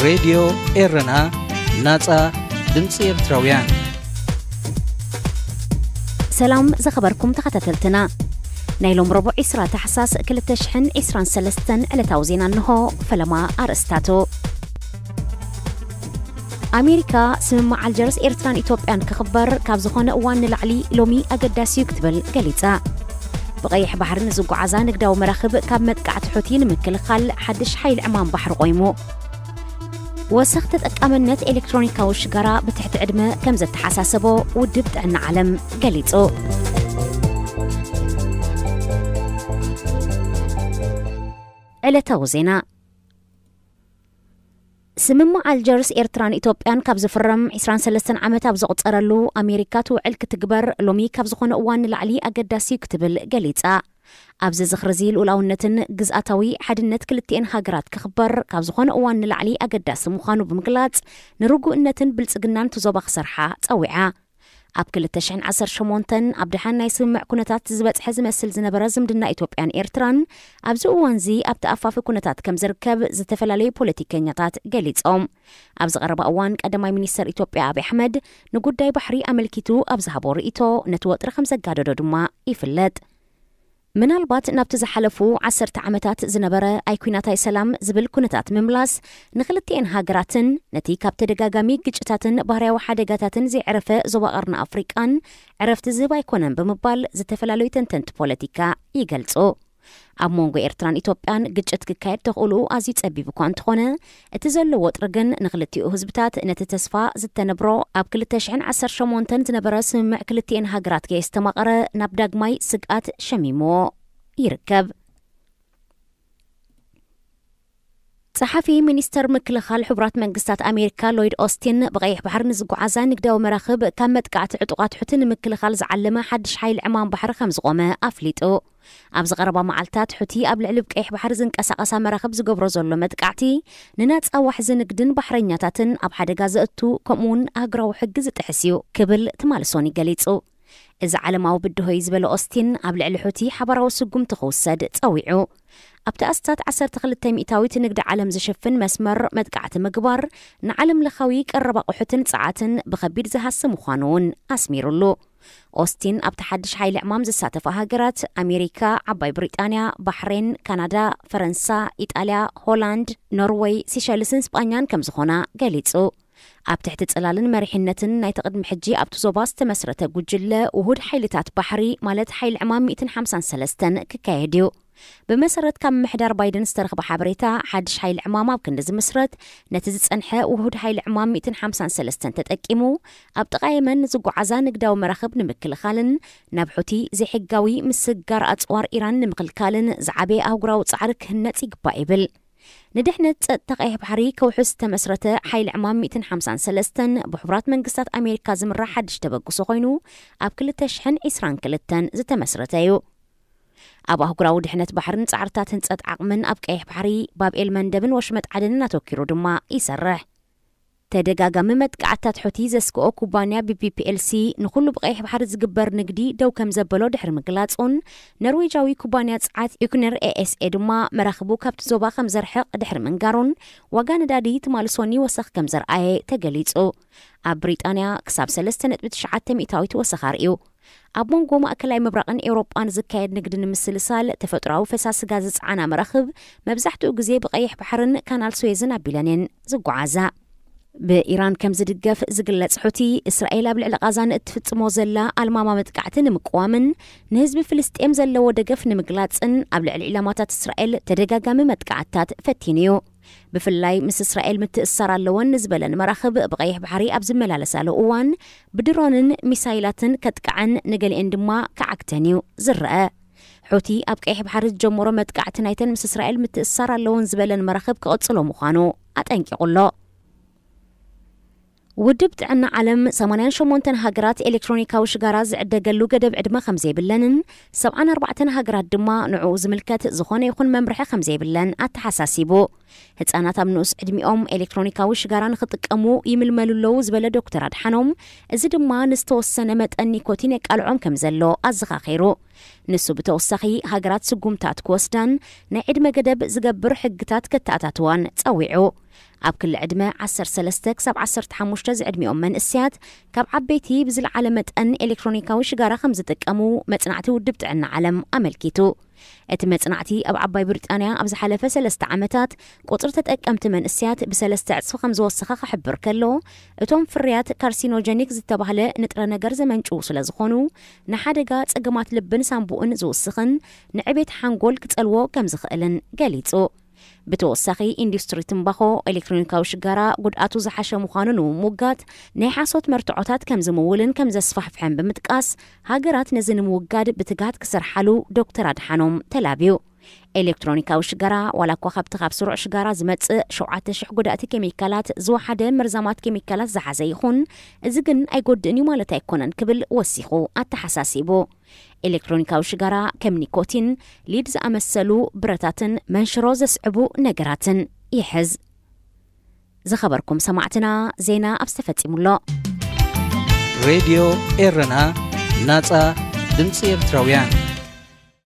ሬድዮ ኤረና፣ ናጻ ድምጺ ኤርትራውያን። ሰላም ዝኸበርኩም ተኸታተልትና፣ ናይ ሎም ረቡዕ ዕስራ ታሕሳስ ክልተ ሽሕን ዕስራን ሰለስተን ዕለታዊ ዜና እንሆ። ፈለማ ኣርእስታቱ። ኣሜሪካ፣ ስምምዕ ኣልጀርስ ኤርትራን ኢትዮጵያን ክኽበር ካብ ዝኾነ እዋን ንላዕሊ ሎሚ ኣገዳሲ እዩ ክትብል ገሊጻ። ብቐይሕ ባሕሪ ንዝጓዓዛ ንግዳዊ መራኽብ ካብ መጥቃዕቲ ሑቲ ንምክልኻል ሓድሽ ሓይሊ ዕማም ባሕሪ ቆይሙ። ወሰኽ ተጠቃምነት ኤሌክትሮኒካዊ ሽጋራ ብትሕቲ ዕድመ ከም ዘተሓሳሰቦ ውድብ ጥዕና ዓለም ገሊጹ። ዕለታዊ ዜና። ስምምዕ ኣልጀርስ ኤርትራን ኢትዮጵያን ካብ ዝፍረም ዕስራን ሰለስተን ዓመት ኣብ ዘቑጸረሉ፣ ኣሜሪካ ትውዕል ክትግበር ሎሚ ካብ ዝኾነ እዋን ንላዕሊ ኣገዳሲ እዩ ክትብል ገሊጻ። ኣብዚ ዝኽሪ እዚ፣ ልኡላውነትን ግዝኣታዊ ሓድነት ክልቲኤን ሃገራት ክኽበር ካብ ዝኾነ እዋን ንላዕሊ ኣገዳሲ ምዃኑ ብምግላጽ፣ ንርጉእነትን ብልጽግናን እቲ ዞባ ክሰርሓ ጸዊዓ። ኣብ ክልተ ሽሕን ዓሰርተ ሸሞንተን ኣብ ደሓን ናይ ስምምዕ ኩነታት ዝበጽሐ ዝመስል ዝነበረ ዝምድና ኢትዮጵያን ኤርትራን፣ ኣብዚ እዋንዚ ኣብ ተኣፋፊ ኩነታት ከም ዝርከብ ዝተፈላለዩ ፖለቲከኛታት ገሊጾም። ኣብዚ ቀረባ እዋን ቀዳማይ ሚኒስተር ኢትዮጵያ ኣብይ ኣሕመድ ንጉዳይ ባሕሪ ኣመልኪቱ ኣብ ዝሃቦ ርእይቶ፣ ነቲ ወጥሪ ከም ዘጋደዶ ድማ ይፍለጥ። ምናልባት ናብቲ ዝሓለፉ ዓሰርተ ዓመታት ዝነበረ ኣይ ኲናት ኣይ ሰላም ዝብል ኩነታት ምምላስ፣ ንክልቲኤን ሃገራትን ነቲ ካብ ተደጋጋሚ ግጭታትን ባህርያዊ ሓደጋታትን ዘይዕረፈ ዞባ ቀርኒ ኣፍሪቃን ዕረፍቲ ዝህብ ኣይኮነን ብምባል ዝተፈላለዩ ተንተንቲ ፖለቲካ ይገልጹ። ኣብ መንጎ ኤርትራን ኢትዮጵያን ግጭት ክካየድ ተኽእሎኡ ኣዝዩ ጸቢብ እኳ እንተኾነ፣ እቲ ዘሎ ወጥሪ ግን ንክልቲኡ ህዝብታት ነቲ ተስፋ ዝተነብሮ ኣብ ክልተ ሽሕን ዓሰርተ ሸሞንተን ዝነበረ ስምምዕ ክልቲኤን ሃገራት ከየስተማቐረ ናብ ዳግማይ ስግኣት ሸሚምዎ ይርከብ። ጸሓፊ ሚኒስተር ምክልኻል ሕቡራት መንግስታት ኣሜሪካ ሎይድ ኦስቲን፣ ብቐይሕ ባሕሪ ንዝጓዓዛ ንግዳዊ መራኽብ ካብ መጥቃዕቲ ዕጡቓት ሑቲ ንምክልኻል ዝዓለመ ሓድሽ ሓይሊ ዕማም ባሕሪ ከም ዝቖመ ኣፍሊጡ። ኣብዚ ቀረባ መዓልታት ሑቲ ኣብ ልዕሊ ብቀይሕ ባሕሪ ዝንቀሳቐሳ መራኽብ ዝገብሮ ዘሎ መጥቃዕቲ፣ ንናጻ ዋሕዚ ንግድን ባሕረኛታትን ኣብ ሓደጋ ዘእቱ፣ ከምኡውን ኣህጉራዊ ሕጊ ዝጥሕስ እዩ ክብል ትማል ሶኒ ገሊጹ። እዚ ዓለማዊ ብድሆ እዩ ዝበለ ኦስቲን፣ ኣብ ልዕሊ ሑቲ ሓባራዊ ስጉምቲ ክውሰድ ጸዊዑ። ኣብቲ ኣስታት ዓሰርተ ክልተ ሚእታዊት ንግዲ ዓለም ዝሽፍን መስመር መጥቃዕቲ ምግባር፣ ንዓለም ለኻዊ ቀረብ ኣቑሑትን ጸዓትን ብኸቢድ ዝሃሲ ምዃኑ እውን ኣስሚሩሉ። ኦስቲን ኣብቲ ሓድሽ ሓይሊ ዕማም ዝሳተፋ ሃገራት ኣሜሪካ፣ ዓባይ ብሪጣንያ፣ ባሕሬን፣ ካናዳ፣ ፈረንሳ፣ ኢጣልያ፣ ሆላንድ፣ ኖርወይ፣ ሲሸልስን ስጳኛን ከም ዝኾና ገሊጹ። ኣብ ትሕቲ ጽላልን መሪሕነትን ናይቲ ቅድሚ ሕጂ ኣብቲ ዞባ ዝተመስረተ ጉጅለ ውሁድ ሓይልታት ባሕሪ፣ ማለት ሓይሊ ዕማም ሚእትን ሓምሳን ሰለስተን ክካየድ እዩ። ብመሰረት ካብ ምምሕዳር ባይደን ዝተረኽበ ሓበሬታ፣ ሓድሽ ሓይሊ ዕማም ኣብ ክንዲ ዝምስረት፣ ነቲ ዝጸንሐ ውሁድ ሓይሊ ዕማም ሚእትን ሓምሳን ሰለስተን ተጠቂሙ፣ ኣብ ጥቓ የመን ንዝጓዓዛ ንግዳዊ መራኽብ ንምክልኻልን ናብ ሑቲ ዘይሕጋዊ ምስግጋር ኣጽዋር ኢራን ንምኽልካልን ዝዓበየ ኣህጉራዊ ጻዕሪ ክህነጽ ይግባእ ይብል። ንድሕነት ጸጥታ ቀይሕ ባሕሪ ከውሕስ ዝተመስረተ ሓይሊ ዕማም ሚእትን ሓምሳን ሰለስተን ብሕቡራት መንግስታት ኣሜሪካ ዝምራሕ ሓድሽ ተበግሶ ኮይኑ፣ ኣብ ክልተ ሽሕን ዕስራን ክልተን ዝተመስረተ እዩ። ኣብ ኣህጉራዊ ድሕነት ባሕርን ጻዕርታት ህንጸት ዓቕምን ኣብ ቀይሕ ባሕሪ፣ ባብኤል መንደብን ወሽመጥ ዓደንን ኣተኪሩ ድማ ይሰርሕ። ተደጋጋሚ መጥቃዕታት ሑቲ ዘስግኦ ኩባንያ ቢ ፒ ፒ ኤል ሲ፣ ንኹሉ ብቀይሕ ባሕሪ ዝግበር ንግዲ ደው ከም ዘበሎ ድሕሪ ምግላጹን፣ ኖርዌጃዊ ኩባንያ ጸዓት ዩክነር ኤ ኤስ ኤ ድማ መራኽቡ ካብቲ ዞባ ከም ዘርሕቕ ድሕሪ ምንጋሩን፣ ዋጋ ነዳዲ ትማሊ ሶኒ ወሰኽ ከም ዘርኣየ ተገሊጹ። ኣብ ብሪጣንያ ክሳብ ሰለስተ ነጥቢ ትሽዓተ ሚእታዊት ወሰኽ ኣርእዩ። ኣብ መንጎ ማእከላይ ምብራቕን ኤውሮጳን ዝካየድ ንግዲ ንምስልሳል፣ ተፈጥሮኣዊ ፈሳሲ ጋዝ ዝጸዓና መራኽብ መብዛሕትኡ ግዜ ብቐይሕ ባሕርን ካናል ስዌዝን ኣቢለን እየን ዝጓዓዛ። ብኢራን ከም ዝድገፍ ዝግለጽ ሑቲ፣ እስራኤል ኣብ ልዕሊ ቃዛ ንእትፍጽሞ ዘላ ኣልማማ መጥቃዕቲ ንምቅዋምን ንህዝቢ ፍልስጤም ዘለዎ ደገፍ ንምግላጽን፣ ኣብ ልዕሊ ዒላማታት እስራኤል ተደጋጋሚ መጥቃዕትታት ፈቲኑ እዩ። ብፍላይ ምስ እስራኤል ምትእስሳር ኣለወን ንዝበለን መራኽብ ብቐይሕ ባሕሪ ኣብ ዝመላለሳሉ እዋን፣ ብድሮንን ሚሳይላትን ከጥቅዐን፣ ንገሊአን ድማ ክዓግተን እዩ ዝረአ። ሑቲ ኣብ ቀይሕ ባሕሪ ዝጀመሮ መጥቃዕቲ፣ ናይተን ምስ እስራኤል ምትእስሳር ኣለወን ዝበለን መራኽብ ክቕጽሎ ምዃኑ ኣጠንቂቑ ኣሎ። ውድብ ጥዕና ዓለም፣ ሰማንያን ሸሞንተን ሃገራት ኤሌክትሮኒካዊ ሽጋራ ዝዕደገሉ ገደብ ዕድመ ከም ዘይብለንን፣ ሰብዓን ኣርባዕተን ሃገራት ድማ ንዕኡ ዝምልከት ዝኾነ ይኹን መምርሒ ከም ዘይብለን ኣተሓሳሲቡ። ህጻናት ኣብ ንኡስ ዕድሚኦም ኤሌክትሮኒካዊ ሽጋራ ንኽጥቀሙ ይምልመሉ ኣለዉ ዝበለ ዶክተር ኣድሓኖም፣ እዚ ድማ ንዝተወሰነ መጠን ኒኮቲን የቃልዖም ከም ዘሎ ኣዘኻኺሩ። ንሱ ብተወሳኺ፣ ሃገራት ስጉምታት ክወስዳን ናይ ዕድመ ገደብ ዝገብር ሕግታት ከተኣታትዋን ጸዊዑ። ኣብ ክሊ ዕድመ ዓሰርተ ሰለስተ ክሳብ ዓሰርተ ሓሙሽተ ዝዕድሚኦም መንእሰያት ካብ ዓበይቲ ብዝለዓለ መጠን ኤሌክትሮኒካዊ ሽጋራ ከም ዝጥቀሙ መጽናዕቲ ውድብ ጥዕና ዓለም ኣመልኪቱ። እቲ መጽናዕቲ ኣብ ዓባይ ብሪጣንያ ኣብ ዝሓለፈ ሰለስተ ዓመታት ቁጽሪ ተጠቀምቲ መንእሰያት ብሰለስተ ዕጽፊ ከም ዝወሰኸ ክሕብር ከሎ፣ እቶም ፍርያት ካርሲኖጀኒክ ዝተባህለ ንጥረ ነገር ዘመንጭዉ ስለ ዝኾኑ፣ ንሓደጋ ጸገማት ልብን ሳንቡእን ዝውስኽን ንዕቤት ሓንጎል ክጸልዎ ከም ዝኽእልን ገሊጹ። ብተወሳኺ፣ ኢንዱስትሪ ትምባኾ ኤሌክትሮኒካዊ ሽጋራ ጉድኣቱ ዝሓሸ ምዃኑ ንምምውጋድ ናይ ሓሶት መርትዖታት ከም ዝምውልን ከም ዘስፋሕፍሐን ብምጥቃስ፣ ሃገራት ነዚ ንምውጋድ ብትግሃት ክሰርሓሉ ዶክተር ኣድሓኖም ተላብዩ። ኤሌክትሮኒካዊ ሽጋራ ዋላ እኳ ካብቲ ካብ ስሩዕ ሽጋራ ዝመጽእ ሸውዓተ ሽሕ ጎዳእቲ ኬሚካላት ዝወሓደ መርዛማት ኬሚካላት ዝሓዘ ይኹን፣ እዚ ግን ኣይጎድእን እዩ ማለት ኣይኮነን ክብል ወሲኹ ኣተሓሳሲቡ። ኤሌክትሮኒካዊ ሽጋራ ከም ኒኮቲን፣ ሊድ ዝኣመሰሉ ብረታትን መንሽሮ ዘስዕቡ ነገራትን ይሕዝ። ዝኸበርኩም ሰማዕትና፣ ዜና ኣብ ዝተፈጺሙሎ። ሬድዮ ኤረና፣ ናጻ ድምጺ ኤርትራውያን።